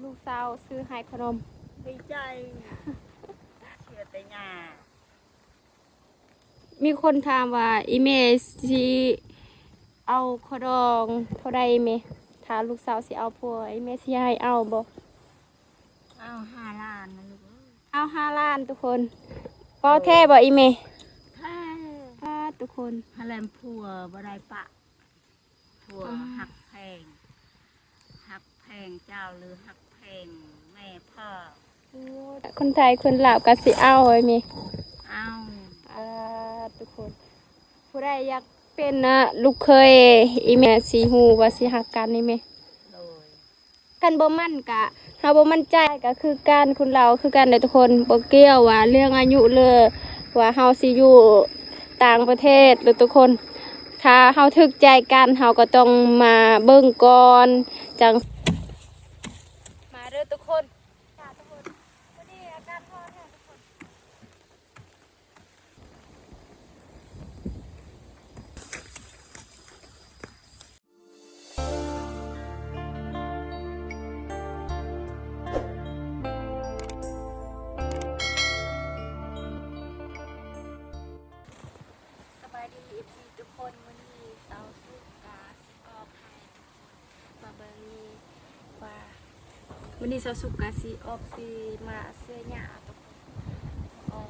ລູກສາວຊື້ໃຫ້ຂະໜົມ. ດີໃຈ ເຊື່ອແຕ່ຍ່າ. ມີຄົນຖາມວ່າ ອີ່ແມ່ຊິເອົາຄ່າດອງເທົ່າໃດແມ່? ຖ້າລູກສາວຊິເອົາຜົວ ອີ່ແມ່ຊິໃຫ້ເອົາບໍ່? ເອົາຫ້າລ້ານນະລູກເອີຍ. ເອົາຫ້າລ້ານທຸກຄົນ. ເວົ້າແທ້ບໍ່ອີ່ແມ່? ແທ້. ປາດ ທຸກຄົນ. ພະແລມຜົວບໍ່ໄດ້ປະ. ຜົວ ອ່າ ຮັກແພງ ຮັກແພງເຈົ້າ ຫຼື ຮັກແພງແມ່ພໍ່? ໂອ້ ຄົນໄທຄົນລາວກໍຊິເອົາໄອ້ແມ່. ເອົາ. ອ່າ ທຸກຄົນ ຜູ້ໃດຢາກເປັນນະລູກເຂີຍອີ່ແມ່ ຊິຮູ້ວ່າຊິຮັກກັນນີ້ແມ່. ໂດຍ. ຄັນບໍ່ໝັ້ນກະ ເຮົາບໍ່ໝັ້ນໃຈກະຄືກັນ ຄົນລາວຄືກັນເດ້ທຸກຄົນ. ບໍ່ກ່ຽວວ່າເລື່ອງອາຍຸ ຫຼືວ່າເຮົາຊິຢູ່ຕ່າງປະເທດເດີທຸກຄົນ. ຖ້າເຮົາຖືກໃຈກັນ ເຮົາກໍຕ້ອງມາເບິ່ງກ່ອນ ຈັ່ງ ມາເດີທຸກຄົນ. ທຸກຄົນ ມື້ນີ້ອາກາດຮ້ອນແຮງທຸກຄົນ. ສະບາຍດີ ເອັຟຊີ ທຸກຄົນ. ມື້ນີ້ສາວສຸກກະຊິອອກໃຫ້ທຸກຄົນມາເບິ່ງນີ້ວ່າ ມື້ນີ້ສາວສຸກກະຊິອອກ ຊິມາເສຍຫຍ້າທຸກຄົນ. ອອກ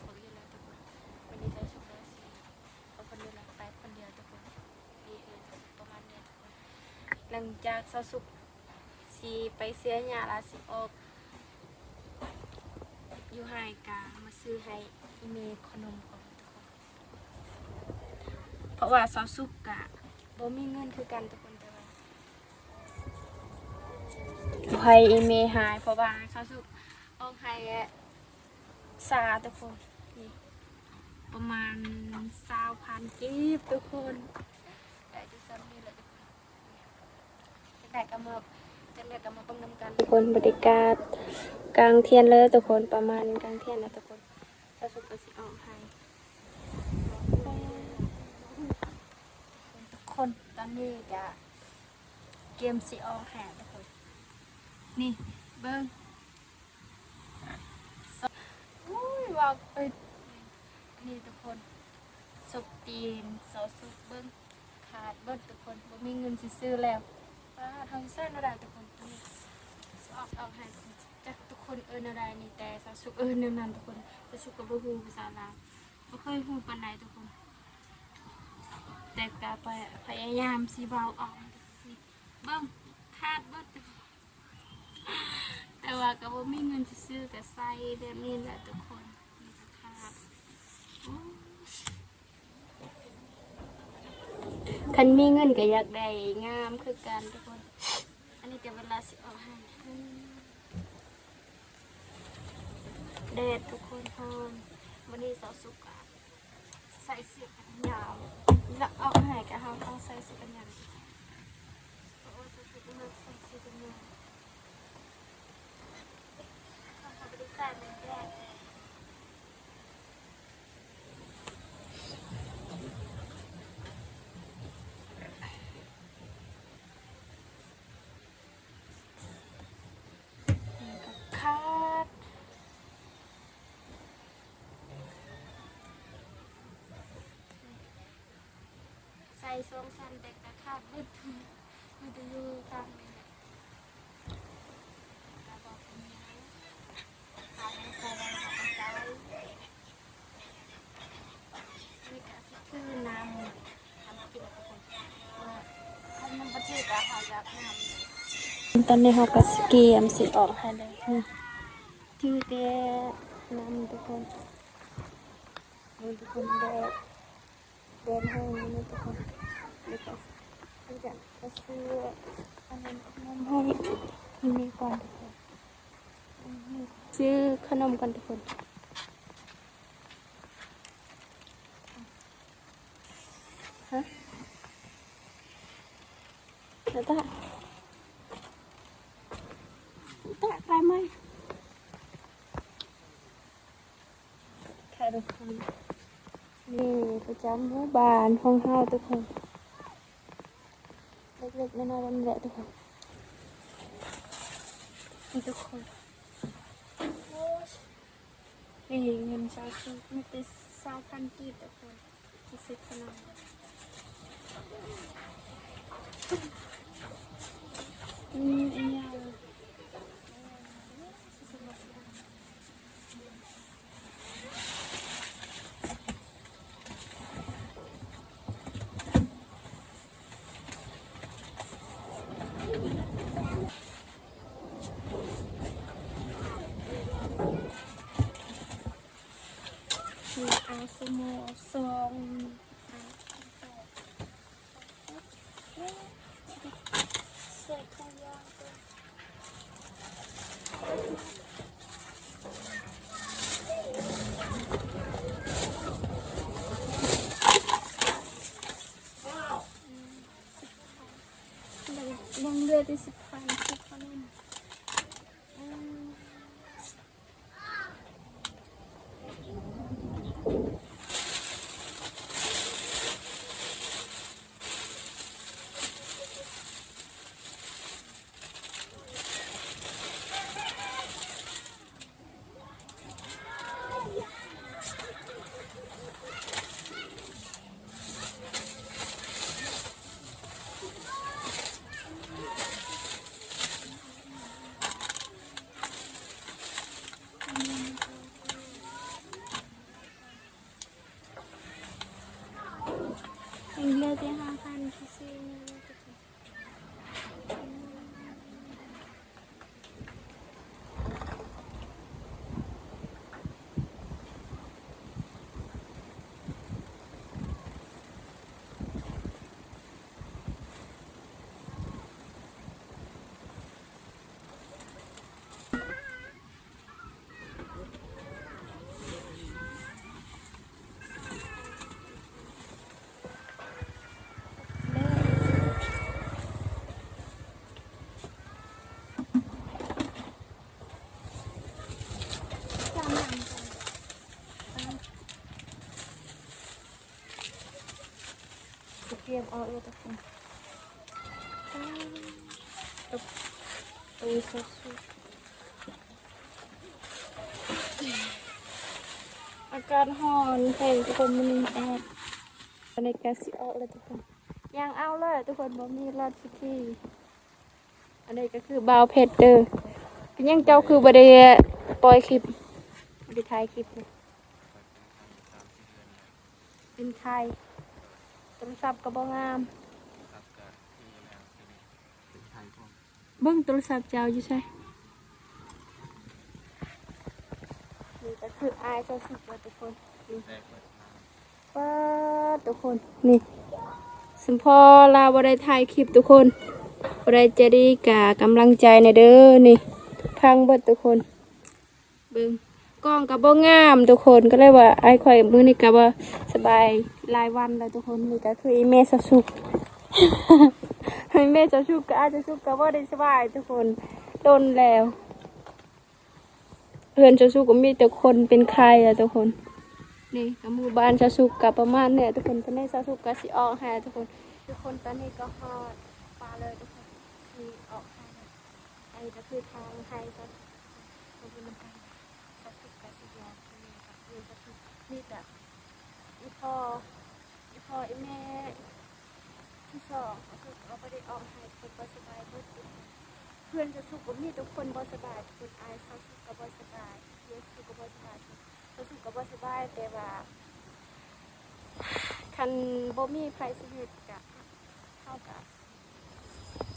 ອອກຢູ່ແລ້ວທຸກຄົນ. ມື້ນີ້ສາວສຸກກະຊິ ເອົາຄົນດຽວນະ ໄປຄົນດຽວທຸກຄົນ. ນີ້ຄືປະມານນີ້ທຸກຄົນ. ຫຼັງຈາກສາວສຸກຊິໄປເສຍຫຍ້າລະ ຊິອອກຢູ່ໄຮ່ກະມາຊື້ໃຫ້ອີ່ແມ່ຂະໜົມກ່ອນທຸກຄົນ. ເພາະວ່າສາວສຸກກະບໍ່ມີເງິນຄືກັນທຸກຄົນ. ແຕ່ວ່າໃຫ້ອີ່ແມ່ໃຫ້ ເພາະວ່າສາວສຸກອອກໃຫ້ ຊາທຸກຄົນ. ນີ້ປະມານຊາວພັນກີບທຸກຄົນ. ໄດ້ແຕ່ສ່ຳນີ້ແຫຼະທຸກຄົນ. ຈັ່ງໃດກໍມາ ຈັ່ງໃດກໍມາເບິ່ງນຳກັນທຸກຄົນ. ບັນຍາກາດກາງທ່ຽງເລີຍທຸກຄົນ ປະມານກາງທ່ຽງແລ້ວທຸກຄົນ. ສາວສຸກກໍຊິອອກໃຫ້ທຸກຄົນ. ຕອນນີ້ກໍກຽມຊິອອກແຮງທຸກຄົນ. ນີ້ເບິ່ງ ອຸ້ຍ ວ່າເປັນ ນີ້ທຸກຄົນ ສົບຕີນສາວສຸກເບິ່ງ ຂາດເບິດທຸກຄົນ. ບໍ່ມີເງິນຊິຊື້ແລ້ວ. ປາດ ເຮົາຊິໃຊ້ແນວໃດທຸກຄົນ? ນີ້ຊິອອກ ອອກໃຫ້ ຈັກທຸກຄົນເອີ້ນແນວໃດນີ້ ແຕ່ສາວສຸກເອີ້ນແນວນັ້ນທຸກຄົນ. ສາວສຸກກໍບໍ່ຮູ້ພາສາລາວ ບໍ່ເຄີຍຮູ້ປານໃດທຸກຄົນ. ແຕ່ກໍພະ ພະຍາຍາມຊິເວົ້າອອກ. ນີ້ເບິ່ງ ຂາດເບິດ. ແຕ່ວ່າກໍບໍ່ມີເງິນຊິຊື້ ກໍໃສ່ແບບນີ້ແຫຼະທຸກຄົນ. ນີ້ກໍຂາດ. ໂອ້ ຄັນມີເງິນກໍຢາກໄດ້ງາມຄືກັນທຸກຄົນ. ອັນນີ້ກໍເວລາຊິອອກໃຫ້. ແດດທຸກຄົນ ຮ້ອນ. ມື້ນີ້ສາວສຸກກະ ໃສ່ເສື້ອແຂນຍາວ ແລ້ວອອກໃຫ້ກະເຮົາຕ້ອງໃສ່ເສື້ອແຂນຍາວ. ໂອ້ຍ ສາວສຸກມັກໃສ່ເສື້ອແຂນຍາວ. ເຮົາບໍ່ໄດ້ໃສ່ ມັນແດດ. ຂາດ ໃສ່ສອງຊັ້ນແຕ່ກະຂາດເບິດ ມີແຕ່ຢູ່ຂ້າງນີ້ແຫຼະ ກະບໍ່ເປັນຫຍັງ ຂາດໃຫ້ໃສ່ໄດ້ເຮົາກະໃສ່. ນີ້ກະຊິຖືນ້ຳ ນ້ຳກິນທຸກຄົນ ເພາະວ່າຄັນນ້ຳບໍ່ຖືກະເຮົາຢາກນ້ຳ. ຕອນນີ້ເຮົາກະຊິກຽມຊິອອກໃຫ້ແລ້ວ ຖືແຕ່ນ້ຳທຸກຄົນ. ເບິ່ງທຸກຄົນ ແດດ ແດດແຮງນີ້ທຸກຄົນ. ແລ້ວກະ ກະຊື້ອັນນັ້ນຂະໜົມໃຫ້ແມ່ກ່ອນທຸກຄົນ. ຊື້ຂະໜົມກ່ອນທຸກຄົນ. ຮະ ຕາ ຕາ ຕາ ໄປໄໝ? ແຄ່ທຸກຄົນ ນີ້ປະຈຳໝູ່ບ້ານຂອງເຮົາທຸກຄົນ ເລັກໆນ້ອຍໆແບບນີ້ແຫຼະທຸກຄົນ. ທຸກຄົນ ໂອ້ຍ ນີ້ເງິນຊາວກີບ ມີແຕ່ຊາວພັນກີບທຸກຄົນ ທີ່ຊື້ຂະໜົມ ອືມ ອີຫຍັງ ເອົາສະໂມສອງອັນ ໃສ່ຖົງຢາງກ່ອນ ຍັງເຫຼືອແຕ່ສິບພັນ ສິບພັນ ອືມ. ຍັງເຫຼືອແຕ່ຫ້າພັນທີ່ຊື້ມາ. ກຽມອອກແລ້ວທຸກຄົນ ຕະປູສະໆ ອາກາດຮ້ອນແຮງທຸກຄົນ ມື້ນີ້ແອດ ອັນນີ້ກະຊິອອກແລ້ວທຸກຄົນ ຍ່າງເອົາເລີຍທຸກຄົນ ບໍ່ມີລັດສະກີ. ອັນນີ້ກະຄືບ່າວເພັດເດີ ເປັນຫຍັງເຈົ້າຄືບໍ່ໄດ້ປ່ອຍຄລິບ ບໍ່ໄດ້ຖ່າຍຄລິບເລີຍ? ເປັນໄຂ້ ໂທລະສັບກະບໍ່ງາມ ເບິ່ງໂທລະສັບເຈົ້າຢູ່ໃສ? ນີ້ກະຄືອ້າຍເຈົ້າສຸກເດີທຸກຄົນ ນີ້ ປາດ ທຸກຄົນ ນີ້ ສົມພໍລາວບໍ່ໄດ້ຖ່າຍຄລິບທຸກຄົນ ຜູ້ໃດໃຈດີກະກຳລັງໃຈແດ່ເດີ ນີ້ ພັງເບິດທຸກຄົນ. ເບິ່ງ ກ້ອງກະບໍ່ງາມທຸກຄົນ ກະເລີຍວ່າອ້າຍຂ້ອຍມື້ນີ້ກະບໍ່ສະບາຍຫຼາຍວັນແລ້ວທຸກຄົນ ນີ້ກະຄືອີ່ແມ່ສາວສຸກ ອີ່ແມ່ສາວສຸກກະ ອ້າຍສາວສຸກກະບໍ່ໄດ້ສະບາຍທຸກຄົນ ດົນແລ້ວ ເຮືອນສາວສຸກກະມີແຕ່ຄົນເປັນໄຂ້ແຫຼະທຸກຄົນ ນີ້ກະໝູ່ບ້ານສາວສຸກກະປະມານນີ້ທຸກຄົນ ຕອນນີ້ສາວສຸກກະຊິອອກໃຫ້ທຸກຄົນ ທຸກຄົນ ຕອນນີ້ກະຮອດປ່າເລີຍທຸກຄົນ ຊິອອກໃຫ້ແລ້ວ ອັນນີ້ກະຄືທາງໄຮ່ສາວສຸກ ເບິ່ງນຳກັນ ສາວສຸກກະຊິອອກ ເຮືອນສາວສຸກມີແຕ່ອີ່ພໍ່ ອີ່ພໍ່ ອີ່ແມ່ ທີສອງ ສາວສຸກກະບໍ່ໄດ້ອອກໃຫ້ ເພິ່ນບໍ່ສະບາຍເບິດທຸກຄົນ ເພື່ອນສາວສຸກກະມີແຕ່ຄົນບໍ່ສະບາຍທຸກຄົນ ອ້າຍສາວສຸກກະບໍ່ສະບາຍ ເພື່ອນສາວສຸກກະບໍ່ສະບາຍ ສາວສຸກກະບໍ່ສະບາຍ ແຕ່ວ່າຄັນບໍ່ມີໃຜຊິເຮັດກະ ເຮົາກະ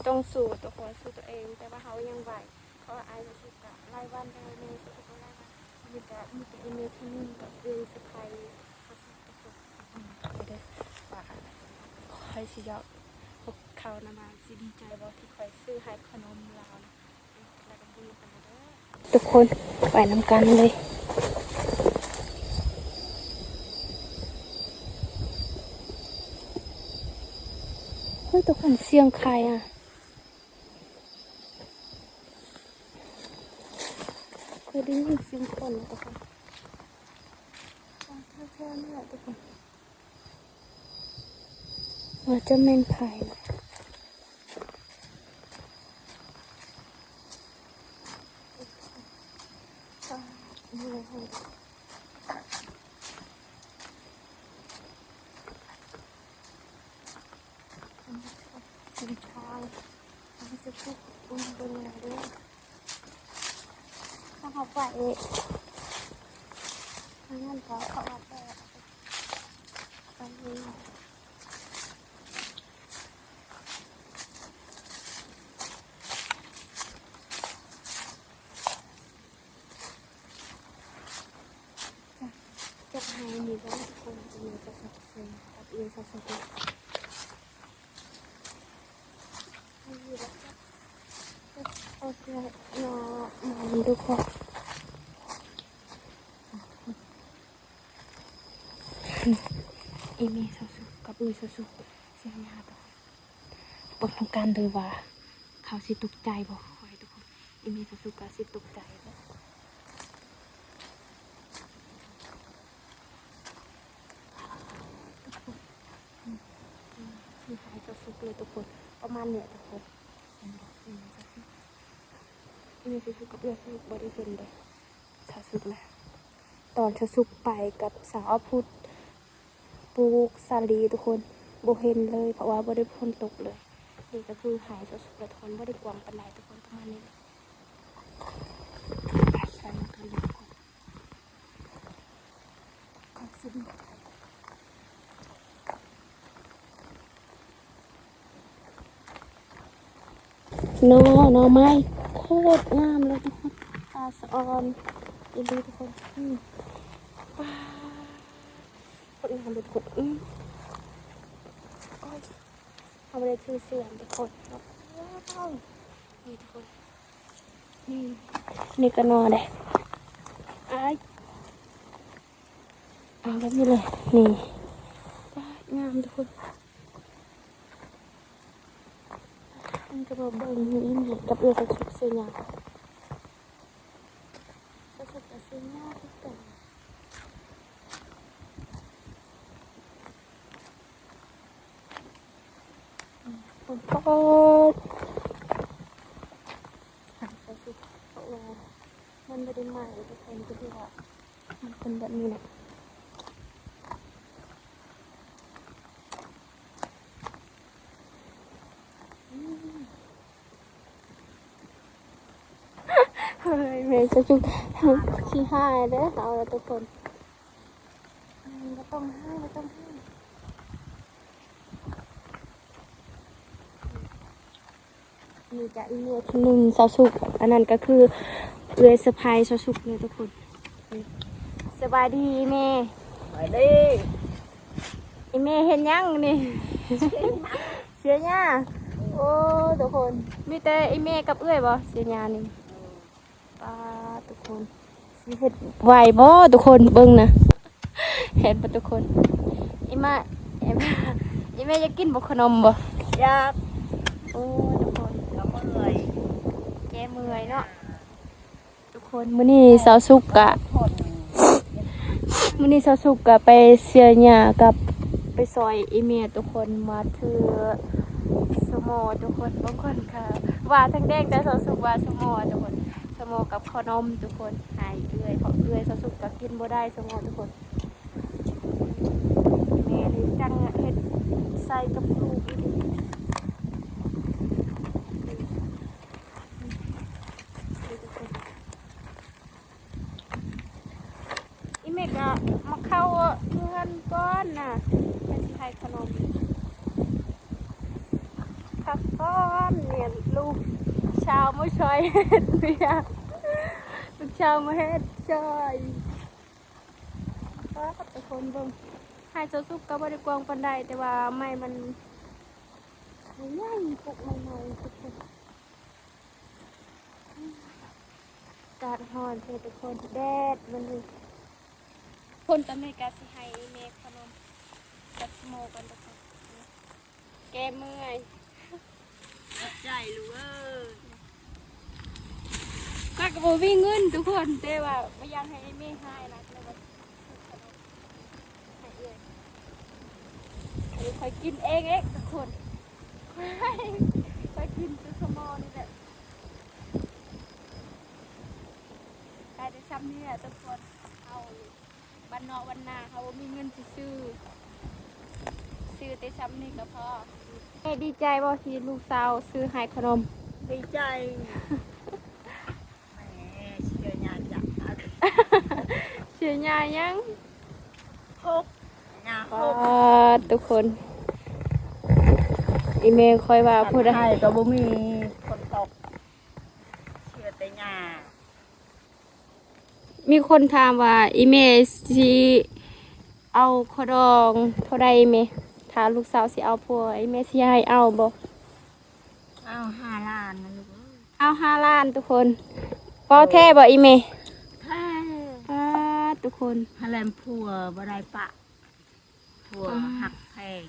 ຕ້ອງສູ້ຕົວຄົນ ສູ້ຕົວເອງ ແຕ່ວ່າເຮົາຍັງໄຫວ ເພາະວ່າອ້າຍສາວສຸກກະຫຼາຍວັນແລ້ວ ແມ່ສາວສຸກກະຫຼາຍວັນ ນີ້ກະມີແຕ່ອີ່ແມ່ຜູ້ໜຶ່ງກັບເອື້ອຍສະໃພ້ສາວສຸກທຸກຄົນ ເບິ່ງກັນເດີວ່າຂ້ອຍຊິຢອກພວກເຂົານະ ວ່າຊິດີໃຈບໍ່ທີ່ຂ້ອຍຊື້ໃຫ້ຂະໜົມລາວນະ ແລ້ວກະບຸນນຳກັນເດີ. ທຸກຄົນ ໄປນຳກັນເລີຍ ເຮີ້ຍ ທຸກຄົນ ສຽງໃຜອະ? ຄືໄດ້ຍິນສຽງຄົນນະທຸກຄົນ ແຖວໆນີ້ແຫຼະທຸກຄົນ ວ່າຈະແມ່ນໃຜ. ກິນເຂົ້າ ເອົາໄປສຸກອຸ່ນເບິ່ງແດ່ເດີ ຖ້າເຮົາໄປ ອັນນັ້ນກໍເຂົາວ່າແຕ່ ໄປເລີຍ. ຈາກໄຮ່ນີ້ເດີທຸກຄົນ ເອື້ອຍຊາວສຸກ ກັບເອື້ອຍຊາວສຸກ ເອົາເສື້ອໜໍ່ມາໃຫ້ທຸກຄົນ. ອີ່ແມ່ຊາວສຸກກັບເອື້ອຍຊາວສຸກ ເສື້ອຫຍ້າ ເບິ່ງນຳກັນເດີວ່າ ເຂົາຊິຕົກໃຈບໍ່ ຂໍໃຫ້ທຸກຄົນ ອີ່ແມ່ຊາວສຸກກໍຊິຕົກໃຈເດ້ ຄືໃຫ້ຊາວສຸກເລີຍທຸກຄົນ ປະມານນີ້ແຫຼະທຸກຄົນ ເຫັນບໍ່ ອີ່ແມ່ຊາວສຸກ ອີ່ແມ່ຊາວສຸກກັບເອື້ອຍຊາວສຸກບໍ່ໄດ້ເຫັນເດ້ ຊາວສຸກນະ ຕອນຊາວສຸກໄປກັບສາວອາພຸດ ປູກສາລີທຸກຄົນ ບໍ່ເຫັນເລີຍ ເພາະວ່າບໍ່ໄດ້ຝົນຕົກເລີຍ. ນີ້ກໍຄືໄຮ່ຊາວສຸກແຫຼະທຸກຄົນ ບໍ່ໄດ້ກວ້າງປານໃດທຸກຄົນ ປະມານນີ້ແຫຼະ ໄປນຳກັນເລີຍທຸກຄົນ ຂອງຊຸມ ໜໍ່ ໜໍ່ໄມ້ໂຄດງາມເລີຍທຸກຄົນ ຕາສະອອນອີ່ຫຼີທຸກຄົນ ອືມ ປາດ ໂຄດງາມເລີຍທຸກຄົນ ອືມ ໂອ້ຍ ເຮົາບໍ່ໄດ້ຖືເສື້ອທຸກຄົນ ວ້າວ ນີ້ທຸກຄົນ ນີ້ ນີ້ກໍໜໍ່ເດ້ ອ້າຍ ເອົາແບບນີ້ເລີຍ ນີ້ ປາດ ງາມທຸກຄົນ. ມັນກໍມາເບິ່ງ ມີອີ່ແມ່ກັບເອື້ອຍຊາວສຸກເສື້ອຫຍ້າ ຊາວສຸກກໍເສື້ອຫຍ້າຄືກັນ ເບິ່ງກ່ອນ ຊາວສຸກ ເພາະວ່າມັນບໍ່ໄດ້ໃໝ່ທຸກຄົນ ກໍຄືວ່າ ມັນເປັນແບບນີ້ແຫຼະ ອືມ ເຮີ້ຍ ແມ່ຊາວສຸກ ຂີ້ຮ້າຍເດີ ເອົາລະທຸກຄົນ ອືມ ບໍ່ຕ້ອງຮ້າຍ ບໍ່ຕ້ອງຮ້າຍ. ນີ້ກະອີ່ແມ່ຜູ້ໜຶ່ງຊາວສຸກ ອັນນັ້ນກໍຄືເອື້ອຍສະໃພ້ຊາວສຸກເລີຍທຸກຄົນ. ສະບາຍດີອີ່ແມ່. ສະບາຍດີ. ອີ່ແມ່ເຮັດຫຍັງນີ້? ເສຍຫຍ້າ. ໂອ້ ທຸກຄົນ ມີແຕ່ອີ່ແມ່ກັບເອື້ອຍບໍ່ເສຍຫຍ້ານີ້? ປ້າ ທຸກຄົນ ຊິເຮັດໄຫວບໍ່ທຸກຄົນ ເບິ່ງນະ ເຫັນບໍ່ທຸກຄົນ ອີ່ມາ ອີ່ມາ ອີ່ແມ່ຢາກກິນບໍ່ຂະໜົມບໍ່? ຢາກ. ໂອ້ ທຸກຄົນ ກໍເມື່ອຍ ແກ້ເມື່ອຍເນາະ ທຸກຄົນ ມື້ນີ້ຊາວສຸກກະ ມື້ນີ້ຊາວສຸກກະໄປເສຍຫຍ້າກັບໄປຊ່ອຍອີ່ແມ່ທຸກຄົນ ມາຖືສະໝໍທຸກຄົນ ບາງຄົນກະວ່າທັງແດງ ແຕ່ຊາວສຸກວ່າສະໝໍທຸກຄົນ ສະໝໍກັບເຂົ້າໜົມທຸກຄົນ ໃຫ້ເອື້ອຍ ເພາະເອື້ອຍຊາວສຸກກໍກິນບໍ່ໄດ້ສະໝໍທຸກຄົນ ແມ່ນີ້ຈັ່ງເຮັດໃສ່ກັບລູກອີ່ຫຼີ. ອີ່ແມ່ກໍມາເຂົ້າເຮືອນກ່ອນນະ ແມ່ຊິໃຫ້ຂະໜົມ ພັກກ່ອນ ແມ່ລູກສາວມາຊ່ອຍເຮັດວຽກ ລູກສາວມາເຮັດຊ່ອຍ. ປ້າ ທຸກຄົນເບິ່ງ ໄຮ່ຊາວສຸກກໍບໍ່ໄດ້ກວ້າງປານໃດ ແຕ່ວ່າໄມ້ມັນໃຫຍ່ ປຸກໃໝ່ໆ ທຸກຄົນ. ອາກາດຮ້ອນແທ້ທຸກຄົນ ແດດມັນນີ້ ຄົນຕອນນີ້ກະຊິໃຫ້ແມ່ຂະໜົມກັບສະໝໍກ່ອນທຸກຄົນ ແກ້ເມື່ອຍ ຂອບໃຈລູກເອີຍ ຂ້ອຍກໍບໍ່ມີເງິນທຸກຄົນ ແຕ່ວ່າບໍ່ຢາກໃຫ້ແມ່ຮ້າຍນະ ກໍເລີຍວ່າ ໃຫ້ເອື້ອຍ ອັນນີ້ຂ້ອຍກິນເອງເອງທຸກຄົນ ຂ້ອຍກິນແຕ່ສະໝໍນີ້ແຫຼະ ໄດ້ແຕ່ ຊ່ຳນີ້ແຫຼະທຸກຄົນ. ເຮົາບ້ານນອກບ້ານນາ ເຮົາບໍ່ມີເງິນຊິຊື້ ຊື້ແຕ່ຊ່ຳນີ້ກໍພໍ. ແມ່ດີໃຈບໍ່ທີ່ລູກສາວຊື້ໃຫ້ຂະໜົມ? ດີໃຈ. ແໝ ເຊື່ອຍາຈັກ ເຊື່ອຍາຫຍັງ? ຫົກ ຍາຫົກ. ປາດ ທຸກຄົນ ອີແມ່ຂ້ອຍວ່າຜູ້ໃດ ໄທກໍບໍ່ມີຝົນຕົກ ເຊື່ອແຕ່ຍາ. ມີຄົນຖາມວ່າ ອີແມ່ຊິເອົາຄ່າດອງເທົ່າໃດແມ່? ຖ້າລູກສາວຊິເອົາຜົວ ອີແມ່ຊິໃຫ້ເອົາບໍ່? ເອົາຫ້າລ້ານນະລູກເອີຍ. ເອົາຫ້າລ້ານທຸກຄົນ. ເວົ້າແທ້ບໍ່ອີ່ແມ່? ແທ້. ປາດ ທຸກຄົນ ຫາແລມຜົວບໍ່ໄດ້ປະ ຜົວ ປາດ ຮັກແພງ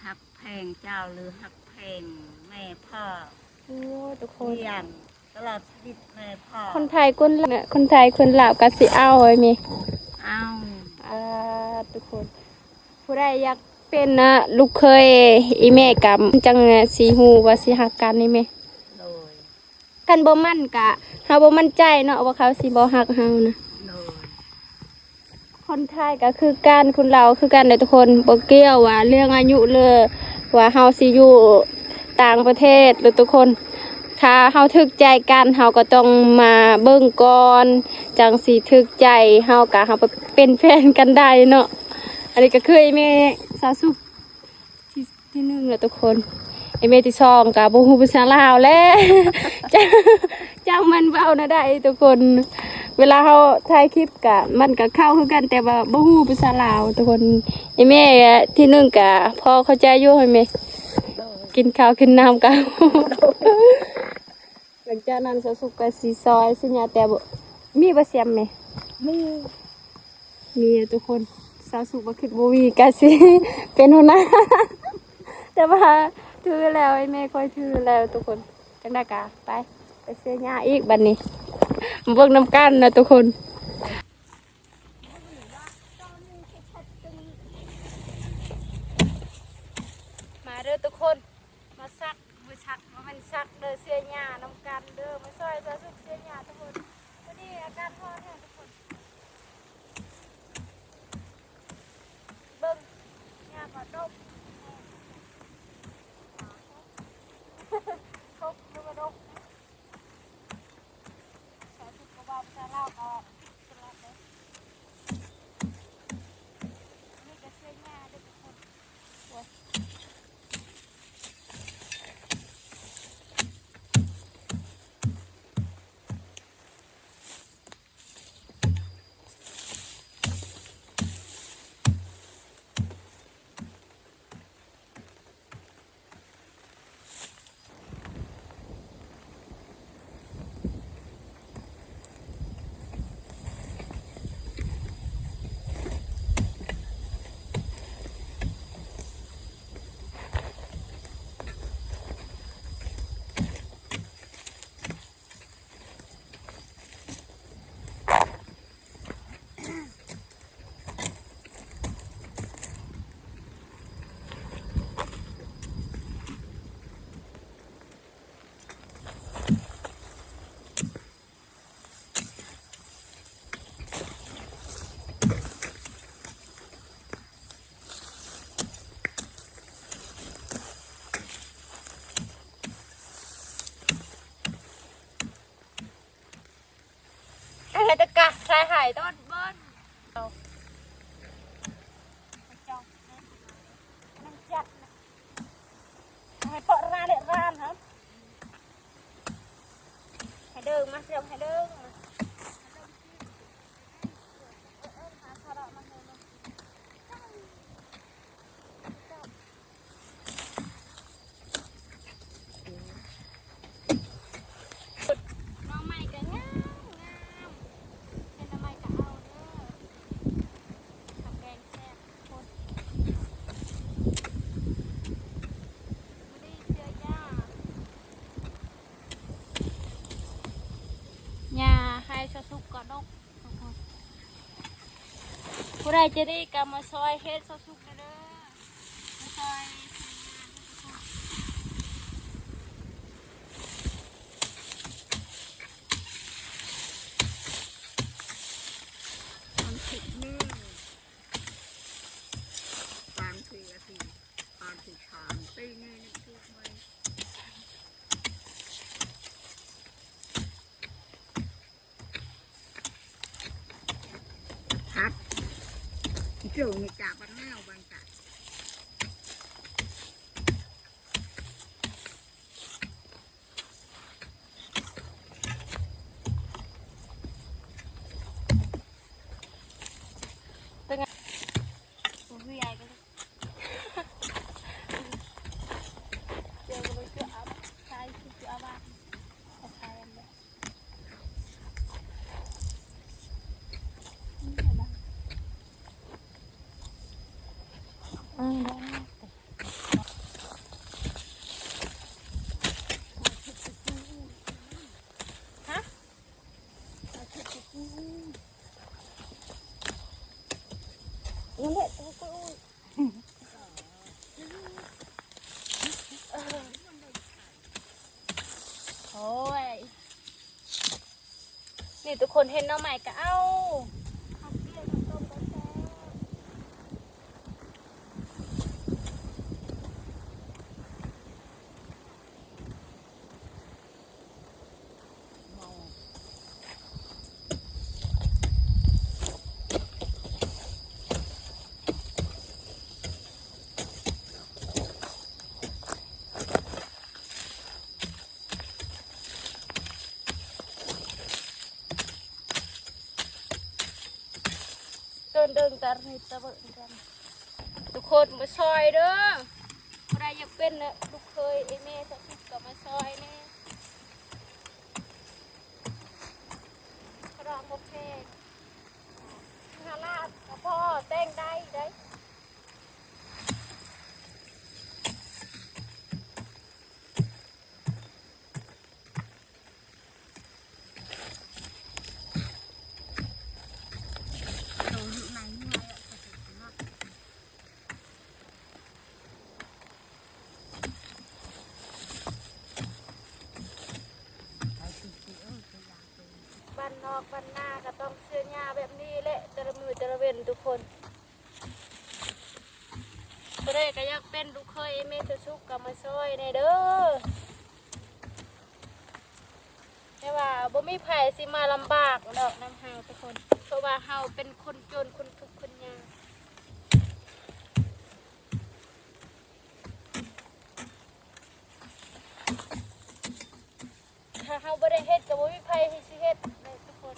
ຮັກແພງເຈົ້າ ຫຼື ຮັກແພງແມ່ພໍ່. ໂອ້ ທຸກຄົນ ລ້ຽງຕະຫຼອດຊີວິດແມ່ພໍ່. ຄົນໄທຄົນ ຄົນໄທຄົນລາວກໍຊິເອົາ ເອີຍແມ່. ເອົາ. ປາດ ທຸກຄົນ ຜູ້ໃດຢາກເປັນນະ ລູກເຂີຍອີ່ແມ່ກຳ ຈັ່ງຊິຮູ້ວ່າຊິຮັກກັນນີ້ແມ່. ໂດຍ. ຄັນບໍ່ໝັ້ນກະ ເຮົາບໍ່ໝັ້ນໃຈເນາະວ່າເຂົາຊິບໍ່ຮັກເຮົານະ. ໂດຍ. ຄົນໄທກໍຄືກັນ ຄົນລາວຄືກັນເດີທຸກຄົນ ບໍ່ກ່ຽວວ່າເລື່ອງອາຍຸ ຫຼືວ່າເຮົາຊິຢູ່ຕ່າງປະເທດເດີທຸກຄົນ. ຖ້າເຮົາຖືກໃຈກັນ ເຮົາກໍຕ້ອງມາເບິ່ງກ່ອນ ຈັ່ງຊິຖືກໃຈເຮົາ ກະເຮົາໄປເປັນແຟນກັນໄດ້ເນາະ. ອັນນີ້ກໍຄືອີ່ແມ່ສາວສຸກ ທີ ທີໜຶ່ງແລ້ວທຸກຄົນ. ອີ່ແມ່ທີສອງກໍບໍ່ຮູ້ພາສາລາວແຫຼະ ຈັກ ຈັກມັນເວົ້າແນວໃດທຸກຄົນ. ເວລາເຮົາຖ່າຍຄລິບກະ ມັນກະເຂົ້າຄືກັນ ແຕ່ວ່າບໍ່ຮູ້ພາສາລາວທຸກຄົນ. ອີ່ແມ່ທີໜຶ່ງກະພໍເຂົ້າໃຈຢູ່ ໃຫ້ແມ່ ໂດຍ ກິນເຂົ້າກິນນ້ຳກັນ. ໂດຍ. ຫຼັງຈາກນັ້ນສາວສຸກກໍຊິຊອຍຊິຫຍ້າ ແຕ່ບໍ່ມີບໍ່ສຽມແມ່? ມີ ມີທຸກຄົນ. ສາວສຸກບໍ່ຄິດບໍ່ມີກໍຊິເປັນຫົວໜ້າ ແຕ່ວ່າຖືແລ້ວ ໃຫ້ແມ່ຂ້ອຍຖືແລ້ວທຸກຄົນ. ຈັ່ງໃດກໍໄປ ໄປເສຍຫຍ້າອີກບັດນີ້ ເບິ່ງນຳກັນນະທຸກຄົນ. ມາເດີທຸກຄົນ ມາສັກ ບໍ່ສັກ ບໍ່ແມ່ນສັກເດີ ເສຍຫຍ້ານຳກັນເດີ ມາຊ່ອຍສາວສຸກເສຍຫຍ້າທຸກຄົນ. ມື້ນີ້ອາກາດຮ້ອນແຮງທຸກຄົນ ເບິ່ງ ຫຍ້າກໍດົກ ທົບ ມັນກໍດົກ. ສາວສຸກກໍເວົ້າພາສາລາວກໍຜິດຕະຫຼອດເລີຍ. ນີ້ກໍເສຍຫຍ້າເດີທຸກຄົນ. ໂອ້ຍ. ເຮັດກະໃສ່ໃຫ້ຕົ້ນເບິ່ນ ເອົາ ໄປຈອງ ມັນຈັດນະ ໃຫ້ເປາະຣານເລະຣານຫັ້ນ ໃຫ້ເດີງມາ ເຊື່ອມໃຫ້ເດີງມາ. ໜໍ່ໄມ້ກໍງາມໆ ເຫັນໜໍ່ໄມ້ກໍເອົາເດີ ກັບແກງແຊບໂພດ. ບໍ່ໄດ້ເຊື່ອຫຍ້າ ຫຍ້າໃຫ້ສາວສຸກກໍດົກ. ຜູ້ໃດໃຈດີກໍມາຊ່ອຍເຮັດສາວສຸກແດ່ເດີ ມາຊ່ອຍ. Kiểu này cả bạn nào bạn cả. ໂອ້ຍ ນີ້ທຸກຄົນເຫັນໜໍ່ໄມ້ກໍເອົາ ເດີນເດີນຕາເຮັດຕາເບິ່ງກັນ ທຸກຄົນມາຊ່ອຍເດີ ຜູ້ໃດຢາກເປັນລູກເຂີຍເອເມສາວສຸກກໍມາຊ່ອຍແດ່ ຄະດອງບໍ່ແພງ ຫ້າລ້ານກໍພໍແຕ່ງໄດ້ເດ້. ບ້ານນອກບ້ານນາກໍຕ້ອງເຊື່ອຫຍ້າແບບນີ້ແຫຼະ ແຕ່ລະມື້ແຕ່ລະເວັນທຸກຄົນ. ຜູ້ໃດກໍຢາກເປັນລູກເຂີຍເອເມສາວສຸກກໍມາຊ່ອຍແດ່ເດີ ແຕ່ວ່າບໍ່ມີໃຜຊິມາລຳບາກດອກນຳເຮົາທຸກຄົນ ເພາະວ່າເຮົາເປັນຄົນຈົນ ຄົນທຸກ ຄົນຍາກ ຖ້າເຮົາບໍ່ໄດ້ເຮັດກໍບໍ່ມີໃຜຊິເຮັດເດ້ທຸກຄົນ.